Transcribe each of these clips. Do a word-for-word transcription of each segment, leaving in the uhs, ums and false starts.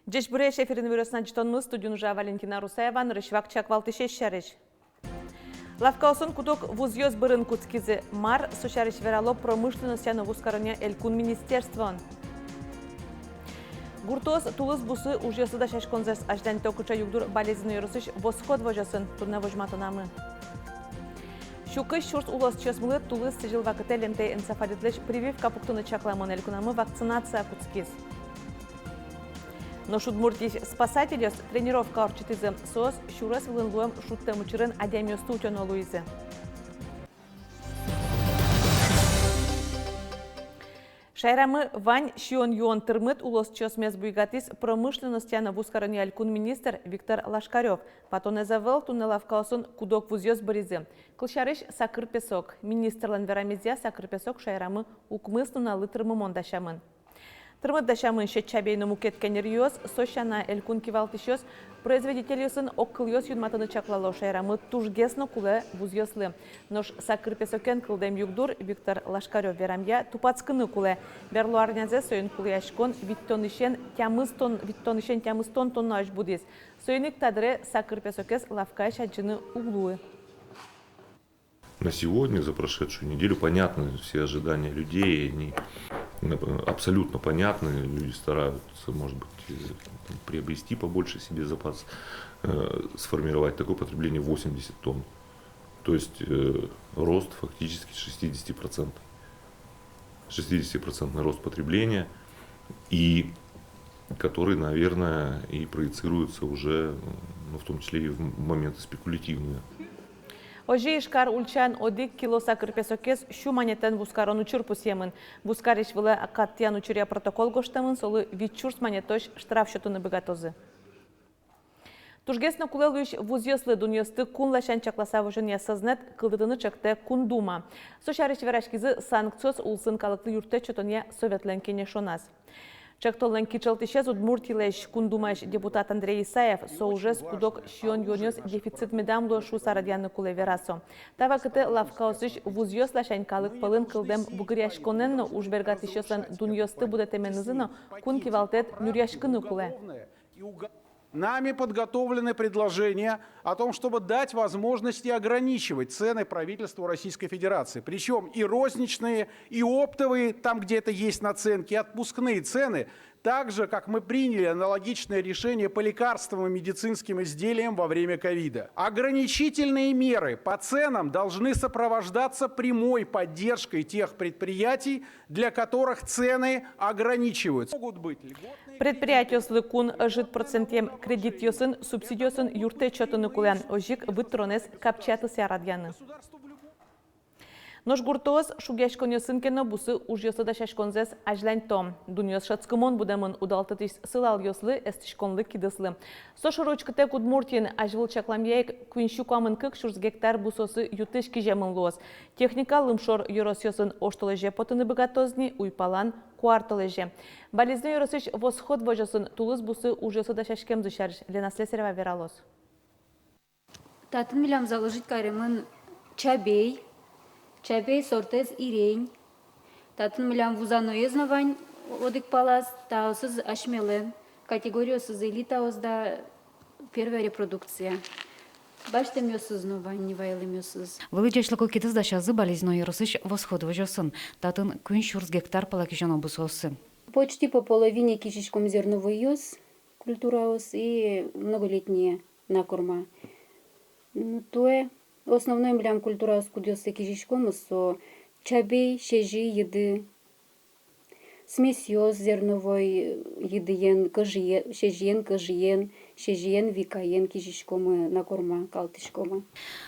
Ӟечбуресь! Эфирын «Иворъёс» но ӝытонмы, студиын ужа Валентина Русаева. Нырысь вакчияк валтӥсез сярысь. Лавкаосын куд-ог вузъёс бырыны кутскизы. Мар со сярысь верало промышленностья но вузкаронъя элькун министерствоын? Гуртоос тулыс бусы ужъёслы дасяськонзэс азьланьто. Кыӵе югдур Балезино ёросысь «Восход» возёсын, туннэ возьматонамы. Сю кызь сюрс улосчиосмылы тулыс сӥзьыл вакытэ лемтэй энцефалитлэсь прививка пуктыны чакламын. Элькунамы вакцинация кутскиз. Нош Удмуртиысь спасательёс тренировка ортчытӥзы. Соос сюрес вылын луэм шудтэм учырын адямиосты утёно луизы. Шаерамы вань сиён-юон тырмыт улосчиосмес буйгатӥз промышленностья но вузкаронъя элькун министр Виктор Лашкарёв. Ватонэз ӧвӧл, туннэ Лавкаосын куд-ог вузъёс быризы. Кылсярысь, сакыр песок. Министрлэн верамезъя, сакыр песок шаерамы укмыс нуналлы тырмымон дасямын. Тырмыт дасямын сьӧд чабей но мукет кенеръёс. Со сяна, элькун кивалтӥсьёс производительёсын огкылъёс юнматыны чаклало. Шаерамы тужгес но кулэ вузъёслы. Нош сакыр песокен кылдэм югдур, Виктор Лашкарёв верамъя, тупатскыны кулэ. Берло арнязэ соин кулэяськон витьтонысен тямыс тонн-, витьтонысен тямыстон тоннаозь будӥз. Соин ик та дыре сакыр песокез Лавкаысь адӟыны уг луы. На сегодня, за прошедшую неделю, понятны все ожидания людей, они, э, абсолютно понятны. Люди стараются, может быть, э, приобрести побольше себе запас, э, сформировать такое потребление восемьдесят тонн. То есть, э, рост фактически шестидесяти процентов. Шестидесятипроцентный рост потребления, и который, наверное, и проецируется уже, ну, в том числе и в м-, моменты спекулятивные. Озьы Ижкар ульчаын одӥг кило сакыр песокез сю манетэн вузкарон учыр пусъемын. Вузкарись вылэ кат тӥян учыръя протокол гожтэмын, солы вить сюрс манетозь штраф сётыны быгатозы. Тужгес но кулэ луись вузъёслы дунъёсты кун ласянь чакласа возёнъя сӧзнэт кылдытыны чектэ Кун Дума. Со сярысь вераськизы санкциос улсын калыклы юрттэт сётонъя советлэн кенешоназ. Чектонлэн кичӧлтӥсез Удмуртилэсь Кун Думаысь депутат Андрей Исаев. Со ужез куд-ог сиён-юонъёс дефицит медам луэ шуыса радъяны кулэ, вера со. Та вакытэ Лавкаосысь вузъёс ласянь калык пӧлын кылдэм бугыръяськонэн но ужбергатӥсьёслэн дунъёсты будэтэменызы но кун кивалтэт нюръяськыны кулэ. Нами подготовлены предложения о том, чтобы дать возможности ограничивать цены правительству Российской Федерации. Причём и розничные, и оптовые, там, где это есть наценки, и отпускные цены. Так же, как мы приняли аналогичное решение по лекарственным и медицинским изделиям во время ковида. Ограничительные меры по ценам должны сопровождаться прямой поддержкой тех предприятий, для которых цены ограничиваются. Могут быть льготные кредиты. Предприятиослы кун ӧжыт процентъем кредитъёсын, субсидиосын юрттэт сётыны кулэ, озьы ик выт тыронэз капчиятыса радъяны. Нош гуртоос шугъяськонъёсын ке но бусы ужъёслы дасяськонзэс азьланьто. Дунъёс шӧдскымон будэмын удалтытӥсь сылалъёслы, эстӥськонлы, кидыслы. Со шоры учкытэк Удмуртиын. Азьвыл чакламъя ик, куинь сю куамын кык сюрс гектар бусыосы ю-тысь киземын луоз. Техника лымшор ёросъёсын оштолэзе потыны быгатоз ни, уйпалан — куартолэзе. Балезино ёросысь «Восход» возёсын тулыс бусы ужъёслы дасяськемзы сярысь Лена Слесарева вералоз. Татын милям заложить каремын чабей, чабей сортэз «Ирень». Татын милям вузаноез но вань одӥг палаз, таосыз асьмелэн, категориосыз элитаос да первая репродукция. Басьтэмъёсыз но вань, вайылэмъёсыз. Вылӥ ӟечлыко кидыс дасязы Балезино ёросысь «Восход» возёсын. Татын куинь сюрс гектар пала кизёно бусыосы. Почти по половине кизиськом зерновойёс, культураос и многолетние на корма. Ну, туэ основной милям культураос, кудъёссэ кизиськом, со чабей, сезьы йыды, смесьёс зерновой йыдыен, кӧжые-, сезьыен, кӧжыен, сезьыен, викаен кизиськомы, на корма калтӥськомы.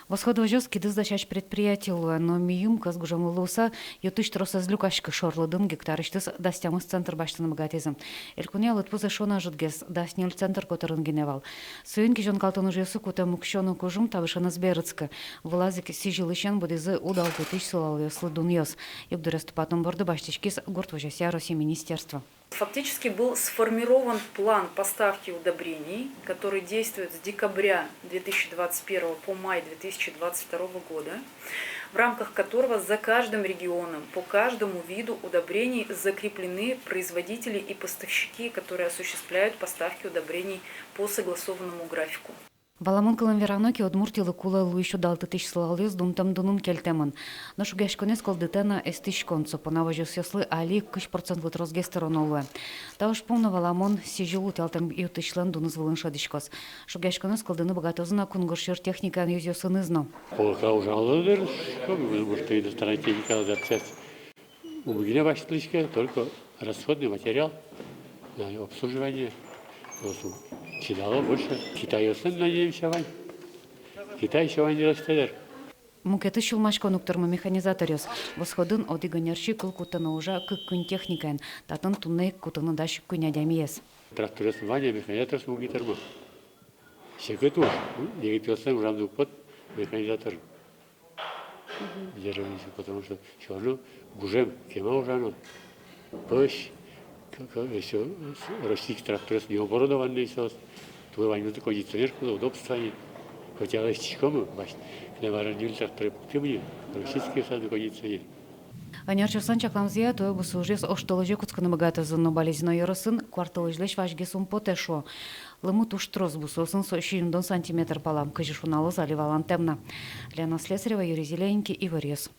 «Восход» возёс кидыс дасясь предприятие луэ, но миым кӧс гужемлы луыса, ю-тысь тросэз люкаськы. Шорлыдын гектарысьтыз дас тямыс центнер басьтыны быгатӥзы. Элькунъя лыдпус эшшо но ӧжытгес, дас ньыль центнер котырын гинэ вал. Соин кизён-калтон ужъёсы кутэм уксё но кужым табышеныз берытскы. Вылаз ик сӥзьылысен будӥзы удалтытӥсь сылалъёслы дунъёс. Югдурез тупатон борды басьтӥськиз гурт возёсъя Россия министерство. Фактически был сформирован план поставки удобрений, который действует с декабря две тысячи двадцать первого по май две тысячи двадцать второго года, в рамках которого за каждым регионом по каждому виду удобрений закреплены производители и поставщики, которые осуществляют поставки удобрений по согласованному графику. Валамон кылын верано ке, Удмуртилы кулэ луись удалтытӥсь сылалъёс дунтэм дунын кельтэмын. Но шугъяськонэз кылдытэ на эстӥськон. Со понна возёсъёслы али кызь процентлы тросгес тыроно луэ. Та ужпум но, валамон, сӥзьыл утялтэм ю-тысьлэн дуныз вылын шӧдӥськоз. Шугъяськонэз кылдыны быгатозы на кунгож сьӧр техникаен ёзъёсыныз но. Пока ужалоз дыр, может, иностранная техника запчасть. Уг гинэ басьтӥське, только расходный материал на обслуживание. Просто чидало больше. Китайёсын надеемся вань. Китай ещё вань дыр. Мукетыз сюлмаськон уг тырмы механизаторъёс. Восходын одӥг ӧнерчи кыл кутэ но ужа кык-куинь техникаен. Татын туннэ ик кутыны дась куинь адямиез. Тракторъёс вань, а механизаторъёс уг ни тырмы. Секыт уж, егитъёслэн ужамзы уг поты механизатор. Деревне, потому что всё равно гужем, кема ужано. Пӧсь, к-, к-, ещё с-, российский тракторъёс необорудованный соос. Туэ ваньмызлы кондиционер кулэ, удобство ни. Хотя лэсьтӥськомы, вась, кнемарен ньыль тракторе пуктӥмы ни, российский саны кондиционер. Ӧнерчиослэн чакламзыя, туэ бусы ужъёс оштолэзе кутскыны быгатозы, но Балезино ёросын куартолэзьлэсь вазьгес ум потэ, шуо. Лымы туж трос, бусыосын со сизьымдон сантиметр пала, кызьы шуналоз, али валантэм на. Лена Слесарева, Юрий Зелененький, «Иворъёс».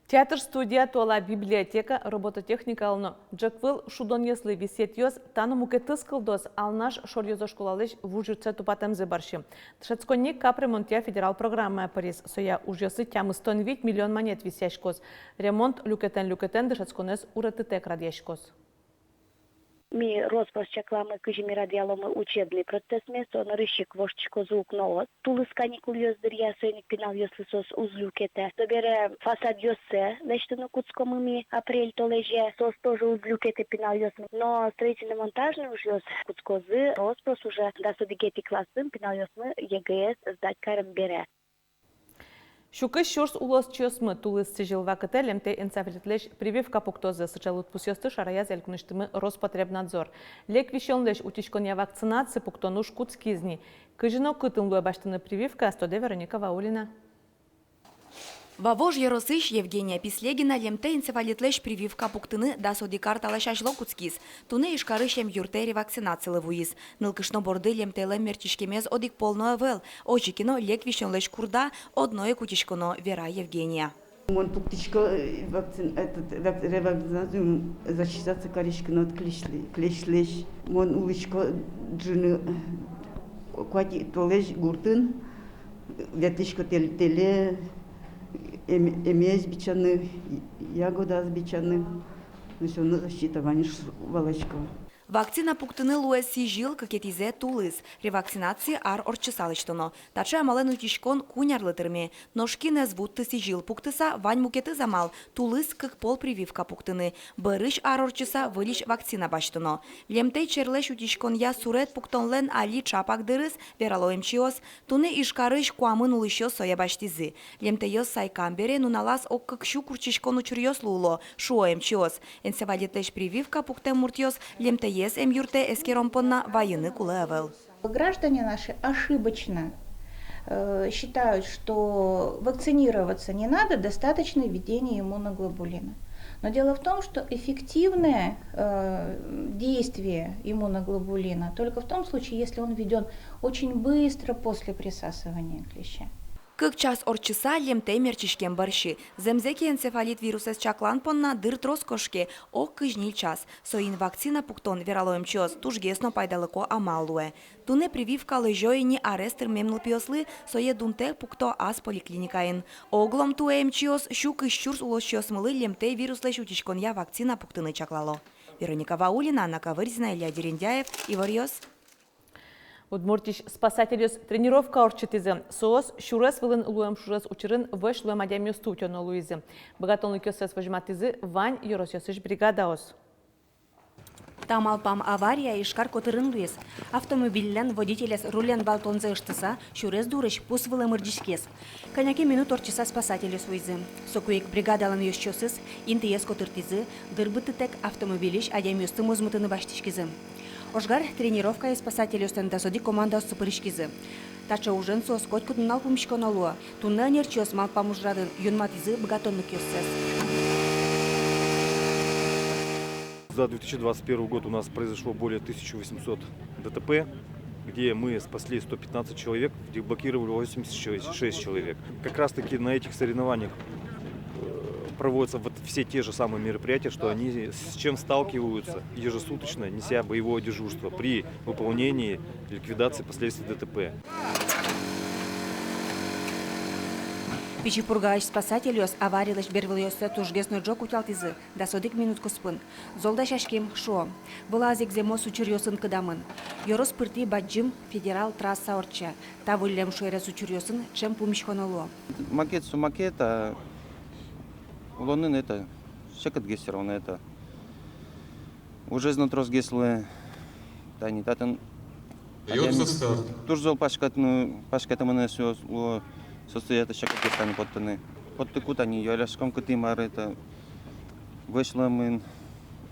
Театр студия, туала библиотека, робототехникалы но ӝӧк выл шудонъёслы висъетъёс, та но мукетыз кылдоз Алнаш шоръёзо школалэсь вуж юртсэ тупатэмзы бӧрсьы. Дышетсконни капремонтъя федерал программае пыриз. Соя ужъёсы тямыстон вить миллион манет висъяськоз. Ремонт люкетэн-люкетэн дышетсконэз уретытэк радъяськоз. Ми рос-прос чакламы, кызьы ми радъяломы учебный процессмес, со нырысь ик воштӥськозы укноос. Тулыс каникулъёс дыръя, соин ик пиналъёслы соос уз люкетэ. Собере фасадъёссэ лэсьтыны кутскомы ми апрель толэзе, соос тоже уз люкетэ пиналъёслы. Но строительно-монтажный ужъёс кутскозы рос-прос уже дас одӥгетӥ классын, пиналъёсмы ЕГЭ-ез сдать карем бере. Сю кызь сюрс улосчиосмы тулыс сӥзьыл вакытэ лемтэй энцефалитлэсь прививка пуктозы. Сыӵе лыдпусъёсты шараяз элькунысьтымы Роспотребнадзор. Лек висёнлэсь утиськонъя вакцинаци пуктон уж кутскиз ни. Кызьы но кытын луэ басьтыны прививкаез, тодэ Вероника Ваулина. Вавож ёросысь Евгения Пислегина лемтэй энцефалитлэсь прививка пуктыны дас одӥг ар талэсь азьло кутскиз. Туннэ Ижкарысь эмъюртэ ревакцинацилы вуиз. Нылкышно борды лемтэйлэн мертчиськемез одӥг пол но ӧвӧл. Озьы ке но, лек висёнлэсь курда, одно ик утиськоно, вера Евгения. Мон пуктӥсько, э, вакцин-, этот, вак-, ревакцинацию, защищаться кариськыны от клещлы-, клещлэсь. Мон улӥсько ӝыны, э, куать толэзь гуртын, ветлӥсько тел-, тэле, эм-, эмез бичаны, ягодаез бичаны. Ну, всё равно защита вань, ш-, валасько. Вакцина пуктыны луэ сӥзьыл, кыкетӥзэ тулыс. Ревакцинаци ар ортчыса лэсьтоно. Таӵе амалэн утиськон куинь арлы тырме. Нош кин ӧз вутты сӥзьыл пуктыса, вань мукетыз амал: тулыс кык пол прививка пуктыны. Бӧрысь ар ортчыса выльысь вакцина басьтоно. Лемтэй черлэсь утиськонъя суред пуктонлэн али ӵапак дырыз, верало эмчиос. Туннэ Ижкарысь куамын улӥсьёс сое басьтӥзы. Лемтэйёс сайкам бере нуналаз ог кык сю куртчиськон учыръёс луыло, шуо эмчиос. Энцефалитлэсь прививка пуктэм муртъёс лемтэез эмъюртэ эскерон понна вайыны кулэ ӧвӧл. Граждане наши ошибочно, э, считают, что вакцинироваться не надо, достаточно введения иммуноглобулина. Но дело в том, что эффективное, э, действие иммуноглобулина только в том случае, если он введён очень быстро после присасывания клеща. Кык час ортчыса лемтэй мертчиськем бӧрсьы. Зэмзэ ке, энцефалит вирусэз чаклан понна дыр трос кошке, ог кызь ньыль час. Соин вакцина пуктон, верало эмчиос, тужгес но пайдалыко амал луэ. Туннэ прививка лэзё ини арес тырмем нылпиослы, сое дунтэк пукто ас поликлиникаын. Оглом туэ эмчиос сю кызь сюрс улосчиосмылы лемтэй вируслэсь утиськонъя вакцина пуктыны чаклало. Вероника Ваулина, Анна Ковырзина, Илья Дерендяев, «Иворъёс». Удмуртиысь спасательёс тренировка ортчытӥзы. Соос сюрес вылын луэм шурес учырын вӧсь луэм адямиосты утёно луизы. Быгатонлыкъёссэс возьматӥзы вань ёросъёсысь бригадаос. Та малпам авария Ижкар котырын луиз. Автомобильлэн водителез рулен валтонзэ ыштыса, сюрес дурысь пус вылэ мырӟиськиз. Кӧня ке минут ортчыса спасательёс вуизы. Соку ик бригадалэн ёзчиосыз интыез котыртӥзы, дыр быдтытэк автомобильысь адямиосты мозмытыны басьтӥськизы. Ожгар тренировкае спасательёслэн дас одӥг командаоссы пыриськизы. Таӵе ужен соос котькуд нунал пумиськоно луо. Туннэ ӧнерчиос малпам ужрадын юнматӥзы быгатонлыкъёссэс. За две тысячи двадцать первый год у нас произошло более тысячи восьмисот ДТП, где мы спасли сто пятнадцать человек, деблокировали восемьдесят шесть человек. Как раз-таки на этих соревнованиях э, проводятся вот все те же самые мероприятия, что они с чем сталкиваются ежесуточно, неся боевое дежурство при выполнении ликвидации последствий ДТП. Пичи Пургаысь спасательёс авариялэсь бервылъёссэ тужгес но ӝог утялтӥзы, дас одӥг минут куспын. Зол дасяським, шуо. Вылаз ик зэмос учыръёсын кыдамын. Ёрос пыртӥ бадӟым федерал трасса ортче. Та выллем шуэрес учыръёсын ӵем пумиськоно луо. Макет со макет, а улонын это, секытгес всё равно это. Ужез но тросгес луэ. Тани татын адями туж зол паськытыны, паськытымонэз луо, соосты это секытгес тани поттыны. Поттыку тани юалляськом, кытӥ мар это вӧсь луэмын,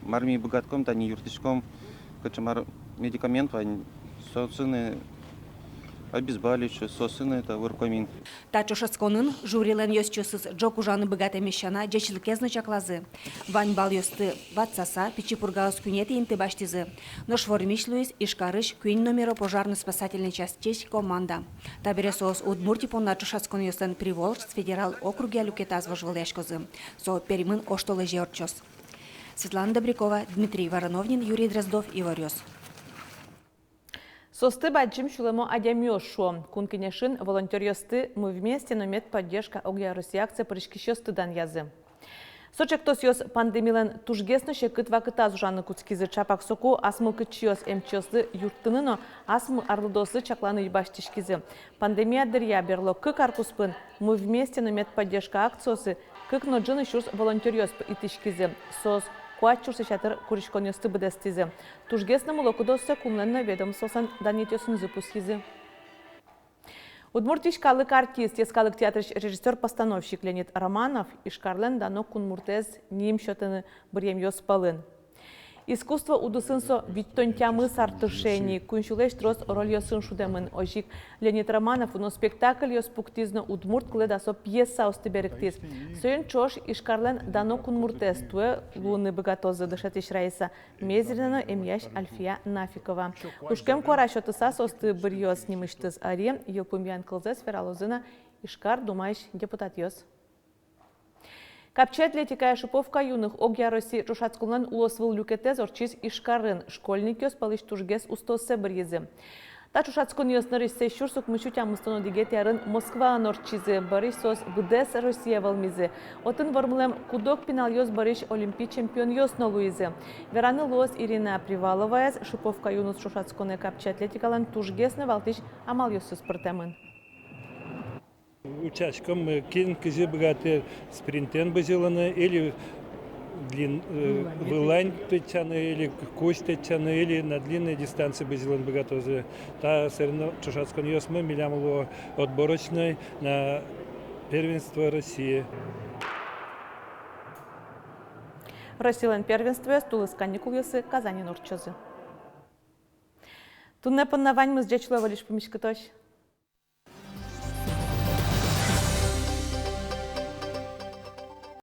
мар ми быгатӥськом, тани юрттӥськом, кыӵе мар медикамент вань, соосын, обезболивающий, соосын это воркомин. Та ӵошатсконын жюрилэн ёзчиосыз ӝог ужаны быгатэмез сяна ӟечлыкез но чаклазы. Вань баллъёсты ватсаса, Пичи Пургаос куинетӥ инты басьтӥзы. Нош вормись луиз Ижкарысь куинь номеро пожарно-спасательной частьысь команда. Табере соос Удмуртия понна ӵошатсконъёслэн Приволжск федерал округъя люкетаз вожвылъяськозы. Со Пермын оштолэзе ортчоз. Светлана Добрякова, Дмитрий Вороновнин, Юрий Дроздов, Иворъёс. Соосты бадӟым сюлэмо адямиос, шуо. Кун Кенешын волонтёръёсты «Мы вместе, но медподдержка» огъя Россия акцие пыриськисьёсты данъязы. Со ӵектосъёс пандемилэн тужгес но секыт вакытаз ужаны кутскизы. Чапак соку ас мылкыдчиос эмчиослы юрттыны но ас арлыдоослы чакланы басьтӥськизы. Пандемия дыръя берло кык ар куспын «Мы вместе, но медподдержка» акциосы кык но ӝыны сюрс волонтёръёс п-, итӥськизы. Соос куать сюрслэсь ятыр куриськонъёсты быдэстӥзы. Тужгес но мылокыдоссэ кунлэн но ведомствослэн данъетъёсынызы пусйизы. Удмуртиысь калык артист, йӧскалык театрысь режиссёр-постановщик Леонид Романов Ижкарлэн дано кунмуртэз ним сётыны быръемъёс пӧлын. Искусство удысын со витьтон тямыс ар тырше ини, куинь сюлэсь трос рольёсын шудэмын. Озьы ик Леонид Романов уно спектакльёс пуктӥз но удмурт кылэ дасо пьесаосты берыктӥз. Соин ӵош Ижкарлэн дано кунмуртэз туэ луыны быгатозы дышетӥсь Раиса Мезрина но эмъясь Альфия Нафикова. Лушкем куара сётыса соосты быръёз нимысьтыз ӧри йылпумъян кылзэс вералозы на Ижкар Думаысь депутатъёс. Капчи атлетикая шиповка юных огъя Россия ӵошатсконлэн улосвыл люкетэз ортчиз Ижкарын. Школьникъёс пӧлысь тужгес устооссэ быръизы. Та ӵошатсконъёс нырысьсэ сюрс укмыссю тямыстон одӥгетӥ арын Москваын ортчизы. Бӧрысь соос быдэс Россие вӧлмизы. Отын вормылэм куд-ог пиналъёс бӧрысь олимпи чемпионъёс но луизы. Вераны луоз, Ирина Приваловаез шиповка юных ӵошатсконэ капчи атлетикалэн тужгес но валтӥсь амалъёсыз пыртэмын. Утчаськом, э, кин кызьы быгатэ спринтэн бызьылыны или длин-, э, выллань тэтчаны, или кузь тэтчаны, или на длинной дистанции бызьылыны быгатозы. Та соревно-, ӵошатсконъёсмы милям луо отборочной на первенство России. Россилэн первенствоез тулыс каникулъёсы Казаньын ортчозы. Туннэ понна ваньмыз. Ӟеч луэ, выльысь пумиськытозь.